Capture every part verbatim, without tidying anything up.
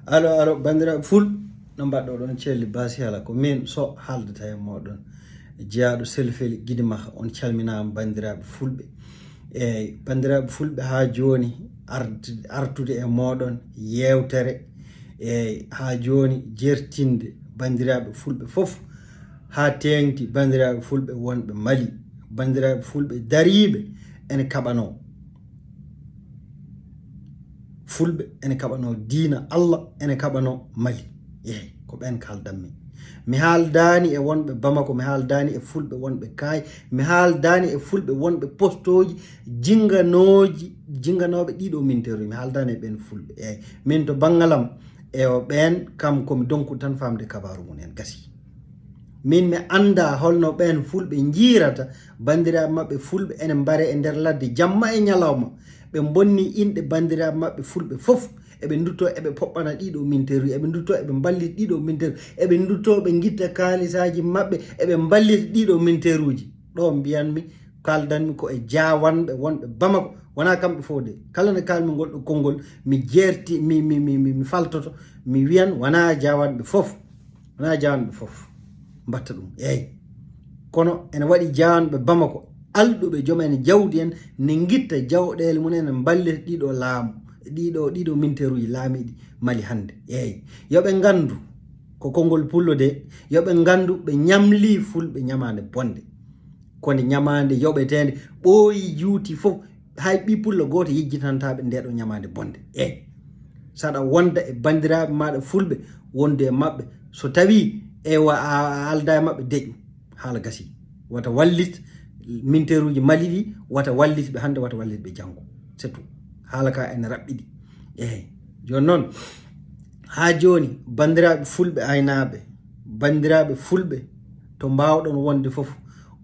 Alo, alo, banndiraaɓe fulɓe, no mbaɗɗo ɗon? Celli Basi Yala, ko min so haaldata e mooɗon, jeyaaɗo Selfeli Gidimaha. On calminaama, banndiraaɓe fulɓe. Eeyi, banndiraaɓe fulɓe, haa jooni ard-, artude e mooɗon yeewtere, eeyi, haa jooni jertinde banndiraaɓe fulɓe fof, haa teeŋti banndiraaɓe fulɓe wonɓe Mali, banndiraaɓe fulɓe dariiɓe ene kaɓanoo. Fulɓe ene kaɓanoo diina Allah, ene kaɓanoo Mali. Eeyi, ko ɓeen kaaldanmi. Mi haaldaani e wonɓe Bamako, mi haaldaani e fulɓe wonɓe Kaay, mi haaldaani e fulɓe wonɓe postooji jinnganooji, jinnganooɓe ɗiɗo minteeruuji. Mi haaldaani e ɓeen fulɓe. Eeyi, min to banngal am, e o ɓeen, kam ko mi donku tan faamde kabaaru mum en, gasi. Min mi anndaa holno ɓeen fulɓe njiirata banndiraaɓe maɓɓe fulɓe ene mbare e nder ladde jamma e ñalawma. Ɓe mbonni inɗe banndiraaɓe maɓɓe fulɓe fof. Eɓe nduttoo, eɓe poɓɓana ɗiɗo minteeruuji, eɓe nduttoo, eɓe mballita ɗiɗo minteeruuji, eɓe nduttoo, ɓe ngitta kaalisaaji maɓɓe, eɓe mballita ɗiɗo minteeruuji. Ɗo mbiyanmi, kaaldanmi ko e jaawanɓe wonɓe Bamako, wonaa kamɓe fof de. Kala nde kaalmi ngol ɗo konngol, mi jeerti, mi, mi, mi, mi, mi faltoto, mi wiyan wonaa jaawanɓe fof, wonaa jaawanɓe fof mbatta ɗum. Eeyi. Kono ene waɗi jaawanɓe Bamako, alɗuɓe joom en jawdi en, ne ngitta jawɗeele mum en, ne mballita ɗiɗo laamu, ɗiɗo, ɗiɗo minteeruuji laamiiɗi Mali hannde. Eeyi. Yo ɓe nganndu, ko konngol pullo de, yo ɓe nganndu ɓe ñamlii fulɓe ñamaande bonde. Ko nde ñamaande yoɓeteende, ɓooyi juuti fof, hay ɓii pullo gooto yejjitantaa ɓe nde ɗo ñamaande bonde. Eeyi, saɗa wonda e banndiraaɓe maaɗa fulɓe, wondu e maɓɓe. So tawii, eywa, a, a aldaa e maɓɓe, deƴƴu. Haala gasii. Wata wallit minteeruuji Mali ɗi, wata wallit ɓe hannde, wata wallit ɓe janngo. C'est tout. Haala ka ene raɓɓiɗi. Eeyi. Jooni noon, haa jooni, banndiraaɓe fulɓe aynaaɓe, banndiraaɓe fulɓe, to mbaawɗon wonde fof,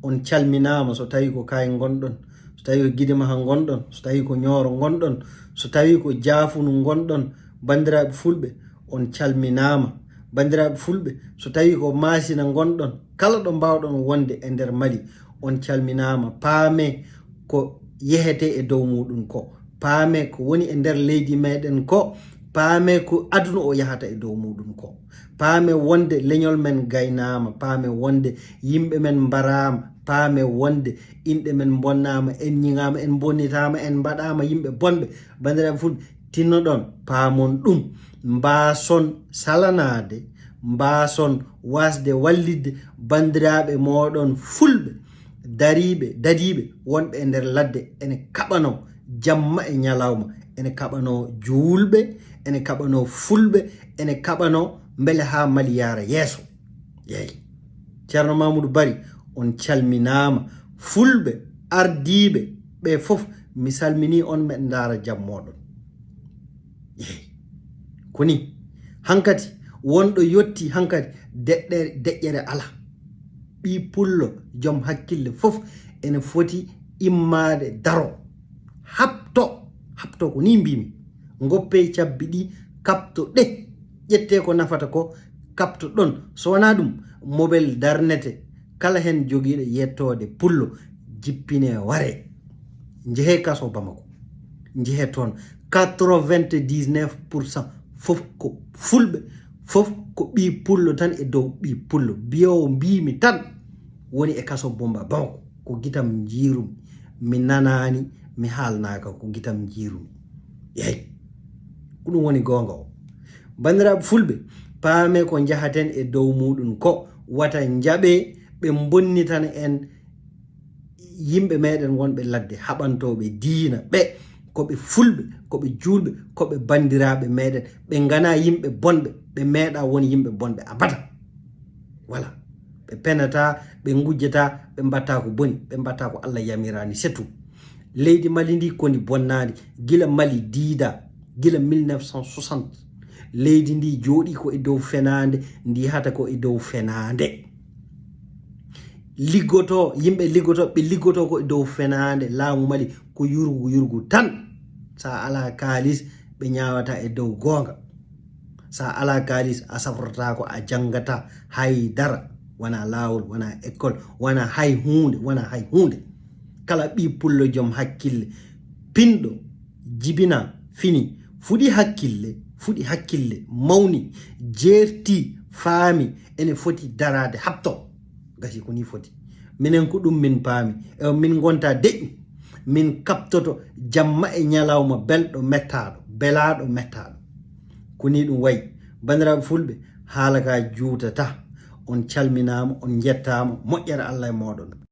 on calminaama. So tawii ko Kaay ngonɗon, so tawii ko Gidimaha ngonɗon, so tawii ko Ñooro ngonɗon, so tawii ko Jaafunu ngonɗon, banndiraaɓe fulɓe, on calminaama. Banndiraaɓe fulɓe, so tawii ko Maasina ngonɗon, kala ɗo mbaawɗon wonde e nder Mali, on calminaama. Paamee ko yehetee e dow muuɗum ko. Paamee ko woni e nder leydi meeɗen ko. Paamee ko aduna o yahata e dow muuɗum ko. Paamee wonde leñol men gaynaama. Paamee wonde yimɓe men mbaraama. Paamee wonde inɗe men mbonnaama, en ñiŋaama, en mbonnitaama, en mbaɗaama yimɓe bonɓe. Banndiraaɓe fulɓe, tinnoɗon, paamon ɗum. Mbaason salanaade, mbaason waasde wallitde banndiraaɓe mooɗon fulɓe dariiɓe, dadiiɓe, wonɓe e nder ladde, ene kaɓanoo jamma e ñalawma, ene kaɓanoo juulɓe, ene kaɓanoo fulɓe, ene kaɓanoo mbele haa Mali yaara yeeso. Eeyi. Ceerno Mamoudou Bari, on calminaama. Fulɓe ardiiɓe ɓe fof, mi salminii on, meɗen ndaara jam mooɗon. Eeyi. Ko nii, hankadi, wonɗo yotti hankadi, deɗɗere, deƴƴere alaa. Ɓii pullo, joom hakkille fof ene foti immaade, daroo. Haɓto, haɓto ko nii mbimi. Ngoppee cabbi ɗi, kaɓto ɗe. Ƴettee ko nafata ko, kaɓto ɗon. So wonaa ɗum, mobel darnete. Kala heen jogiiɗo yettoode pullo, jippinee, waree. Njehee kaso Bamako. Njehee toon. Quatre-vingt-dix-neuf pour cent fof ko fulɓe, fof ko ɓii pullo tan e dow ɓii pullo. Mbiyoowo mbimi tan woni e kaso Bumba Bamako. Ko gitam njiirumi. Mi nanaani, mi haalnaaka, ko gitam njiirumi. Eey, ko ɗum woni goonga o. Banndiraaɓe fulɓe, paamee ko njahaten e dow muuɗum ko, wata njaɓee ɓe mbonnitana en yimɓe meeɗen wonɓe ladde, haɓantooɓe diina, ɓe ko ɓe fulɓe, ko ɓe juulɓe, ko ɓe banndiraaɓe meeɗen, ɓe nganaa yimɓe bonɓe, ɓe meeɗaa won yimɓe bonɓe abada. Voilà. Ɓe penataa, ɓe ngujjataa, ɓe mbaɗtaa ko boni, ɓe mbaɗtaa ko Allah yamiraani, c'est tout. Leydi Mali ndi ko ndi bonnaandi, gila Mali diidaa, gila mille neuf cent soixante. Leydi ndi jooɗii ko e dow fenaande, ndi yahata ko e dow fenaande. Liggotoo, yimɓe liggotoo, ɓe liggotoo ko e dow fenaande. Laamu Mali ko yurgu, yurgu tan. So a alaa kaalis, ɓe ñaawata e dow goonga. So a alaa kaalis, a safrotaako, a janngataa hay dara. Wonaa laawol, wonaa école, wonaa hay huunde, wonaa hay huunde. Kala ɓii pullo joom hakkille, pinɗo, jibinaa, fini, fuɗi hakkille, fuɗi hakkille, mawni, jeerti, faami, ene foti daraade, haɓtoo. Gasi ko nii foti. Minen ko ɗum min paami. E min ngonta deƴƴu. Min kaɓtoto jamma e ñalawma belɗo mettaaɗo, belaaɗo mettaaɗo. Ko nii ɗum wayi. Banndiraaɓe fulɓe, haala ka juutata. On calminaama, on njettaama, moƴƴere Allah e mooɗon.